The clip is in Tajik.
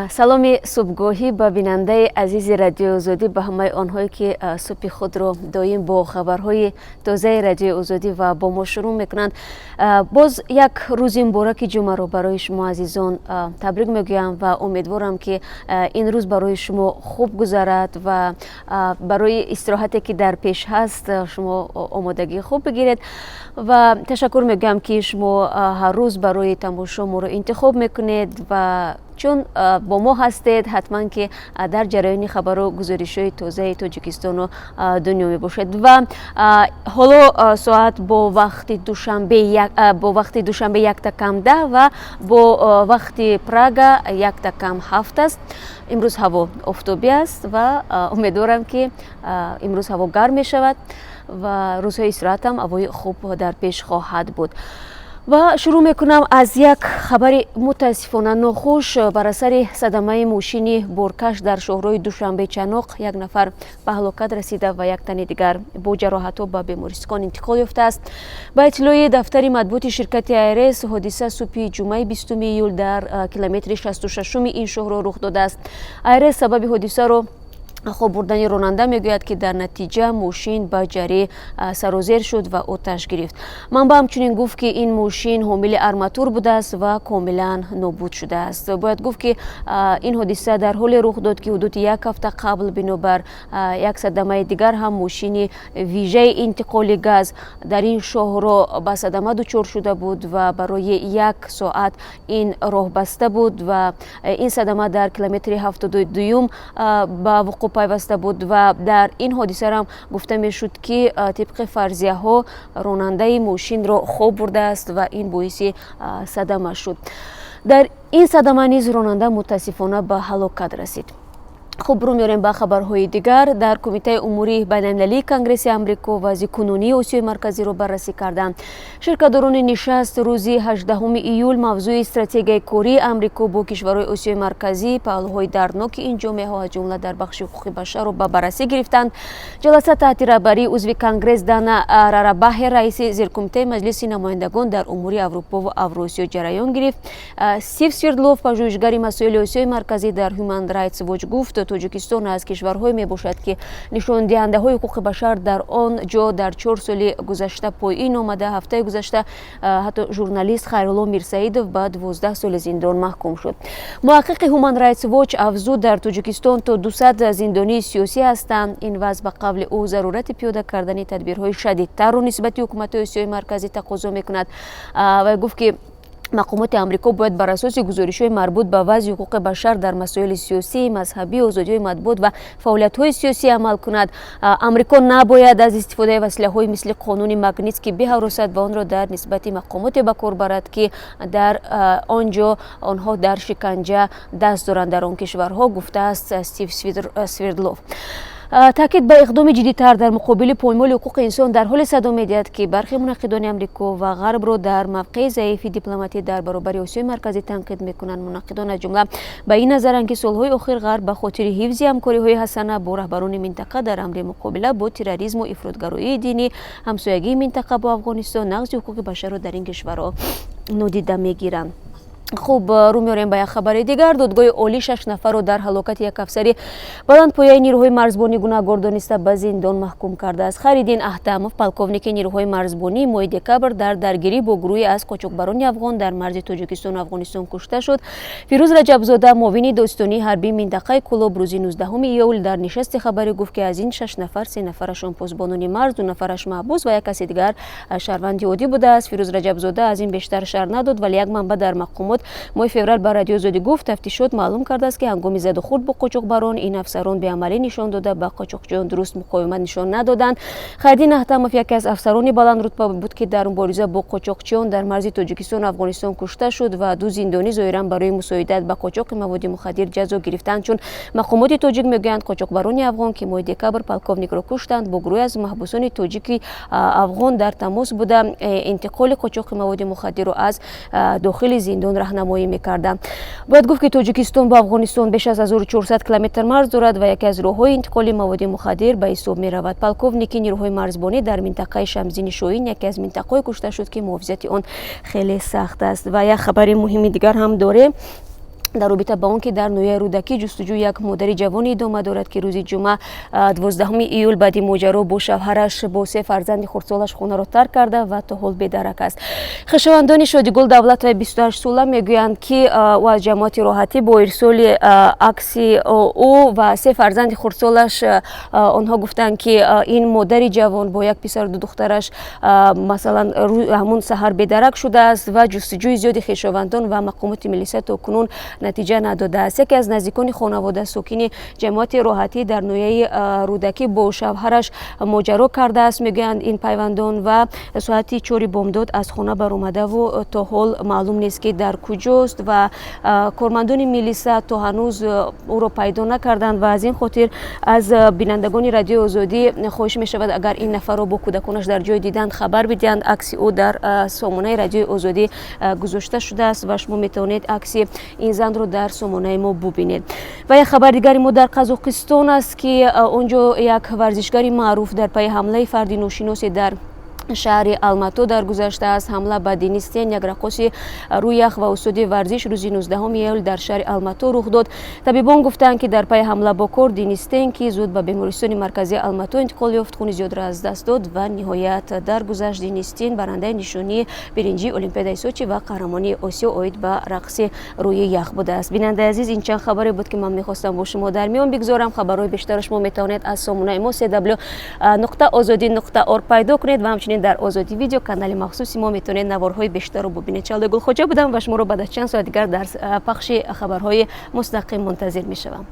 Саломи субҳгоҳӣ ба бинандаи азизи Радиои Озодӣ, ба ҳамаи онҳое, ки субҳи худро доим бо хабарҳои тозаи Радиои Озодӣ ва бо мо шурӯъ мекунанд. Боз як рӯзи мубораки ҷумъаро барои шумо азизон табрик мегӯям ва умедворам, ки ин рӯз барои шумо хуб гузарад ва барои истироҳате, ки дар пеш ҳаст, шумо омодагии хуб бигиред. Ва ташаккур мегӯям, ки шумо ҳар рӯз барои тамошо моро интихоб мекунед ва чун бо мо ҳастед, ҳатман ки дар ҷараёни хабару гузоришҳои тозаи Тоҷикистону дунё мебошед. Ва ҳоло соат бо вақти Душанбе 0:50 ва бо вақти Прага 0:55 аст. Имрӯз ҳаво офтобӣ аст ва умедворам, ки имрӯз ҳаво гарм мешавад ва рӯзҳои истироҳатам ҳавои хуб дар пеш хоҳад буд. Ва шурӯъ мекунам аз як хабари мутаассифона нохуш. Бар асари садамаи мошини боркаш дар шоҳроҳи Душанбе Чаноқ як нафар ба ҳалокат расида ва як тани дигар бо ҷароҳатҳо ба бемористон интиқол ёфтааст. Ба иттилои дафтари матбуоти ширкати АРС, ҳодиса субҳи ҷумъаи 20 июл дар километри 66-уми ин шоҳроҳ рух додааст. АРС сабаби ҳодисаро хоб бурдани ронанда мегӯяд, ки дар натиҷа мошин ба ҷарӣ сарозер шуд ва оташ гирифт. Манбаъ ҳамчунин гуфт, ки ин мошин ҳомили арматур будааст ва комилан нобуд шудааст. Бояд гуфт, ки ин ҳодиса дар ҳоле рух дод, ки ҳудуди як ҳафта қабл бинобар як садамаи дигар ҳам мошини вижаи интиқоли газ дар ин шоҳроҳ ба садама дучор шуда буд ва барои як соат ин роҳ баста буд. Ва ин садама дар километри 72-юм ба вуқӯъ пайваста буд ва дар ин ҳодисарам гуфта мешуд, ки тибқи фарзияҳо ронандаи мошинро хоб бурдааст ва ин боиси садама шуд. Дар ин садама низ ронанда мутаассифона ба ҳалокат расид. Хуб, рӯ меорем ба хабарҳои дигар. Дар Кумитаи умури байналмилалии Конгресси Амрико вазъи кунунии Осиёи Марказиро баррасӣ карданд. Ширкатдорони нишаст рӯзи 18 июл мавзӯи стратегияи кории Амрико бо кишварҳои Осиёи Марказӣ, паҳлӯҳои дардноки ин ҷомеаҳо, аз ҷумла дар бахши ҳуқуқи башарро ба баррасӣ гирифтанд. Ҷаласа таҳти раҳбарии узви Конгресс Дана Рорабахер, раиси зеркумитаи Маҷлиси намояндагон дар умури Аврупо ва Авросиё, ҷараён гирифт. Стив Свердлов, пажӯҳишгари масоили Осиёи Марказӣ дар Human Rights Watch, гуфт, Тоҷикистон аз кишварҳое мебошад, ки нишондиҳандаҳои ҳуқуқи башар дар он ҷо дар 4 соли гузашта поин омада. Ҳафтаи гузашта ҳатто журналист Хайрулло Мирсаидов ба 12 соли зиндон маҳкум шуд. Муҳаққиқи Human Rights Watch афзуд, дар Тоҷикистон то 200 зиндонии сиёсӣ ҳастанд. Ин вазъ, ба қавли ӯ, зарурати пиёда кардани тадбирҳои шадидтарро нисбати ҳукуматҳои Осиёи Марказӣ тақозо мекунад. Вай гуфт, ки мақомоти Амрико бояд бар асоси гузоришҳои марбут ба вазъи ҳуқуқи башар дар масоили сиёсӣ, мазҳабӣ, озодиҳои матбуот ва фаъолиятҳои сиёсӣ амал кунад. Амрико набояд аз истифодаи василаҳои мисли қонуни Магнитский биҳаросад ва онро дар нисбати мақомоте ба кор барад, ки дар он ҷо онҳо дар шиканҷа даст доранд дар он кишварҳо, гуфтааст Стив Свердлов. Таъкид ба иқдоми ҷиддитар дар муқобили поймоли ҳуқуқи инсон дар ҳоле садо медиҳад, ки бархе мунаққидони Амрико ва Ғарбро дар мавқеи заифи дипломатӣ дар баробари Осиёи Марказӣ танқид мекунанд. Мунаққидон аз ҷумла ба ин назаранд, ки солҳои охир Ғарб ба хотири ҳифзи ҳамкориҳои ҳасана бо раҳбарони минтақа дар амри муқобила бо терроризму ифротгароии динӣ, ҳамсоягии минтақа бо Афғонистон, нақзи ҳуқуқи башарро дар ин кишварҳо нодида мегиранд. Хуб, рӯ меорем ба як хабари дигар. Додгоҳи олӣ шаш нафарро дар ҳалокати як афсари баландпояи нирӯҳои марзбонӣ гунаҳгор дониста, ба зиндон маҳкум кардааст. Хайриддин Аҳтамов, полковники нирӯҳои марзбонӣ, моҳи декабр дар даргирӣ бо гурӯҳе аз қочоқбарони афғон дар марзи Тоҷикистону Афғонистон кушта шуд. Фирӯз Раҷабзода, муовини додситонии ҳарбии минтақаи Кӯлоб, рӯзи 19 июл дар нишасти хабарӣ гуфт, ки аз ин шаш нафар се нафарашон посбонони марз, ду нафараш маҳбус ва як каси дигар шаҳрванди оддӣ будааст. Фирӯз Раҷабзода аз ин бештар шарҳ надод, вале як манбаъ дар мақомот моҳи феврал ба Радиои Озодӣ гуфт, тафтишот маълум кардааст, ки ҳангоми задухӯрд бо қочоқбарон ин афсарон беамалӣ нишон дода, ба қочоқчиён дуруст муқовимат нишон надоданд. Хайриддин Аҳтамов яке аз афсарони баландрутба буд, ки дар мубориза бо қочоқчиён дар марзи Тоҷикистону Афғонистон кушта шуд ва ду зиндонӣ зоҳиран барои мусоидат ба қочоқи маводи мухаддир ҷазо гирифтанд, чун мақомоти тоҷик мегӯянд, қочоқбарони афғон, ки моҳи декабр полковникро куштанд, бо гурӯҳе аз маҳбусони тоҷики афғон дар тамос буда, интиқоли қочоқи маводи мухаддирро аз дохили зиндон раҳнамоӣ мекарданд. Бояд гуфт, ки Тоҷикистон бо Афғонистон беш аз 1400 километр марз дорад ва яке аз роҳҳои интиқоли маводи мухаддир ба ҳисоб меравад. Полковники нирӯҳои марзбонӣ дар минтақаи Шамзини Шоҳин, яке аз минтақаҳое, кушта шуд, ки муҳофизати он хеле сахт аст. Ва як хабари муҳими дигар ҳам дорем. Дар робита ба он ки дар ноҳияи Рӯдакӣ ҷустуҷӯи як модари ҷавоне идома дорад, ки рӯзи ҷумъа, 12 июл, баъди моҷаро бо шавҳараш бо се фарзанди хурдсолаш хонаро тарк карда ва то ҳол бедарак аст. Хешовандони Шодигул Давлатоваи 28сола мегӯянд, ки ӯ аз ҷамоати Роҳатӣ. Бо ирсоли акси ӯ ва се фарзанди хурдсолаш онҳо гуфтанд, ки ин модари ҷавон бо як писару ду духтараш, масалан, ҳамун саҳар бедарак шудааст ва ҷустуҷӯи зиёди хешовандон ва мақомоти милиса то кунун натиҷа надодааст. Яке аз наздикони хонавода, сокини ҷамоати Роҳатӣ дар ноҳияи Рӯдакӣ, бо шавҳараш моҷаро кардааст, мегӯянд ин пайвандон, ва соати 4 бомдод аз хона баромадаву то ҳол маълум нест, ки дар куҷост, ва кормандони милиса то ҳанӯз ӯро пайдо накарданд. Ва аз ин хотир аз бинандагони Радиои Озодӣ хоҳиш мешавад, агар ин нафарро бо кӯдаконаш дар ҷой диданд, хабар бидиҳанд. Акси ӯ дар сомонаи Радиои Озодӣ гузошта шудааст ва шумо метавонед акси ин занро дар сомонаи мо бубинед. Ва як хабари дигари мо дар Қазоқистон аст, ки он ҷо як варзишгари маъруф дар пайи ҳамлаи фарди ношиносе дар шаҳри Алмато даргузаштааст. Ҳамла ба Денис Тен, як раққоси рӯи ях ва устоди варзиш, рӯзи 19 июл дар шаҳри Алмато рух дод. Табибон гуфтанд, ки дар пайи ҳамла бо корд Денис Тен, ки зуд ба бемористони марказии Алмато интиқол ёфт, хуни зиёдро аз даст дод ва ниҳоят даргузашт. Денис Тен барандаи нишонии биринҷии Олимпиадаи Сочи ва қаҳрамонии Осиё оид ба рақси рӯи ях будааст. Бинандаи азиз, ин чанд хабаре буд, ки ман мехостам бо шумо дар миён бигзорам. Хабарҳои бештаро шумо метавонед аз сомонаи мо cw.ozodi.org пайдо кунед ва ҳамчунин дар Озодӣ Видео, канали махсуси мо, метавонед наворҳои бештарро бубинед. Шаҳлои Гулхоҷа будам ва шуморо баъд аз чанд соат дигар дар пахши хабарҳои мустақим мунтазир мешавам.